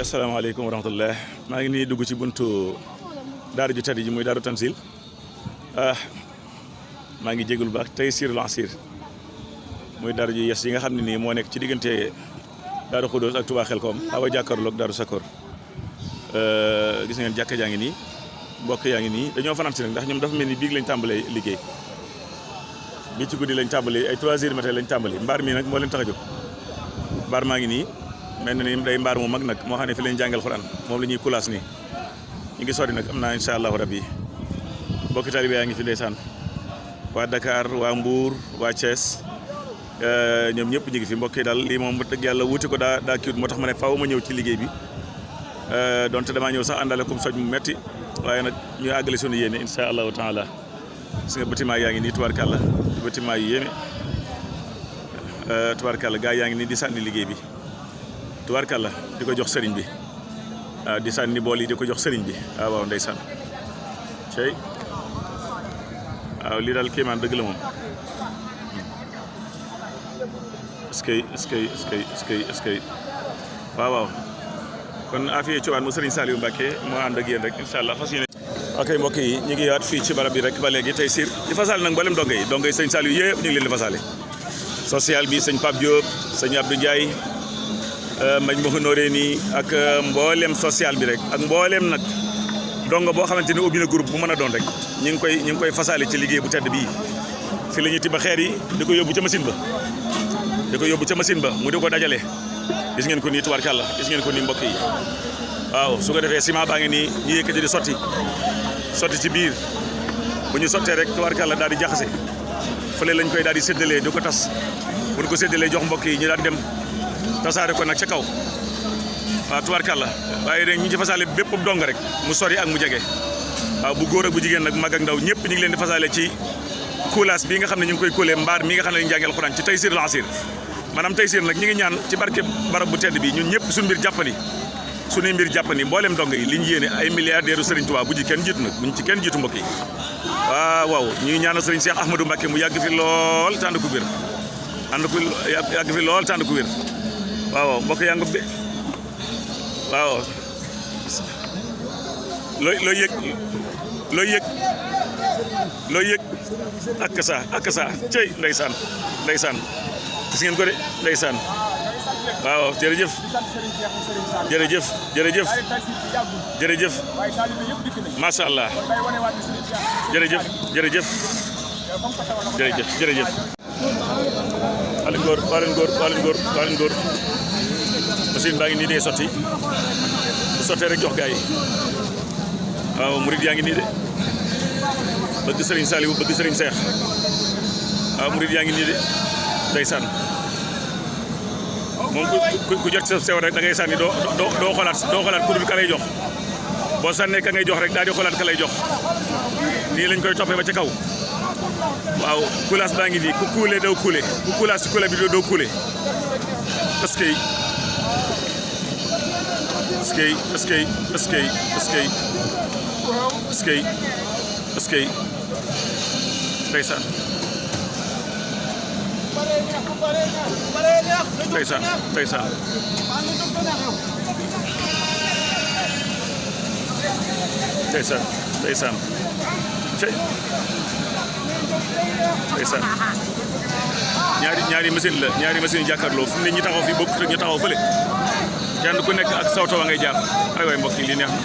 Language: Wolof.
asalaamaaleykum wa rahmatullah maa ngi nii dugg ci buntu daara ju tedd ji muy daaru Tanzil maa ngi jégalu baax Taysirul Asir muy daara ju yes yi nga xam ne nii moo nekk ci diggante daaru Xudóos ak Touba Xelkom xaw a jàkkaarloog daaru Sakor gis ngeen jàkka jaa ngi nii mbokk yaa ngi nii dañoo fanaan si nag ndax ñoom dafa mel ni biig lañ tàmbalee liggéey bi ci guddi lañ tàmbalee ay 3 heures matin lañ tàmbalee mbaar mi nag moo leen tax a jóg mbaar maa ngi nii mel na ni day mbaar mu mag nag moo xam ne fi leen jàngal Xuraan moom la ñuy kulaas nii ñu ngi sori nag am naa incha allahu rabbi mbokki taalibe yaa ngi fi ndeysaan waa Dakar waa Mbour waa Thiès ñoom ñëpp ñu ngi fi mbokk yi daal lii moom dëgg yàlla wuti ko daa kiiwut moo tax ma ne faaw ma ñëw ci liggéey bi donte damaa ñëw sax àndale comme soj mu metti waaye nag ñu àggale sunu yéene incha allahu taala gis nga bâtiment yaa ngi nii tubaarkàlla bâtiment yu yéeme tubaarkàlla gaa yaa ngi nii di sànni liggéey bi tubaarkàlla di ko jox sëriñ bi waaw di sànni bool yi di ko jox sëriñ bi waaw waaw ndeysaan cey waaw lii daal kéemaan dëgg la moom est-ce que waaw waaw kon affaire Thioubane mu Serigne Saliou Mbacké moo ànd ak yéen rek incha allah fas yéene. ok mbokk yi ñu ngi yaat fii ci barab bi rek ba léegi Taysir di fasaale nag mboolem donge yi Serigne Saliou yëpp ñu ngi leen di fasaale social bi sëñ Pape Diop sëñ Abdou Ndiaye mañ ma nooree nii ak mboolem social bi rek ak mboolem nag dongo boo xamante ni ubbi na groupe bu mën a doon rek ñu ngi koy fasaale ci liggéey bu tedd bii fi la ñuy tibb xeer yi di ko yóbbu ca machine ba mu di ko dajale gis ngeen ko nii tubaarkàlla gis ngeen ko nii mbokk yi waaw su ko defee ciment baa ngi nii ñu yëkkati di sotti ci biir bu ñu sottee rek tubaarkàlla daal di jaxase fële lañ koy daal di séddalee di ko tas bu ñu ko séddalee jox mbokk yi ñu daal di dem tasaare ko nag ca kaw waaw tubaarkàlla waaye nag ñu ci fasaale bépp dong rek mu sori ak mu jege waaw bu góor ak bu jigéen nag mag ak ndaw ñëpp ñu ngi leen di fasaale ci kuulaas bii nga xam ne ñu ngi koy kóolee mbaar mi nga xam ne ñu jàngal Alxuraan ci Taysirul Asir maanaam Taysir nag ñi ngi ñaan ci barke barab bu tedd bi ñun ñëpp suñu mbir jàppandi mboolem dong yi li ñu yéene ay milliardaires Serigne Touba bu ci kenn jiitu nag buñ ci kenn jiitu mbokk yi waaw ñu ngi ñaanal Serigne Cheikh Ahmadou Mbacké mu yàgg fi lool tànd ku wér yàgg fi lool tànd ku wér waaw mbokk yaa ngi waaw looy yëg ak sa cey ndeysaan gis ngeen ko de ndeysaan waaw jërëjëf macha allah jërëjëf waa leen góor machine baa ngi nii dee sotti bu sottee rek jox gaa yi waaw murid yaa ngi nii de bëgg Serigne Saliou bëgg Serigne Cheikh waaw murid yaa ngi nii de ndeysaan moom ku jot sa sew rek da ngay sànni doo xoolaat ku dul ka lay jox boo sànnee ka ngay jox rek daal di xoolaat ka lay jox nii lañ koy toppee ba ca kaw waaw kulaas baa ngi nii ku kuule doo kuule ku kulaas ci kuule bi doo kuule parce que ndeysaan ñaari machine jàkkaarloo fi mu ne ñi taxaw fi bokk ñu taxaw fële kenn ku nekk ak sawto wa ngay jaar ay waay mbokk yi li neex na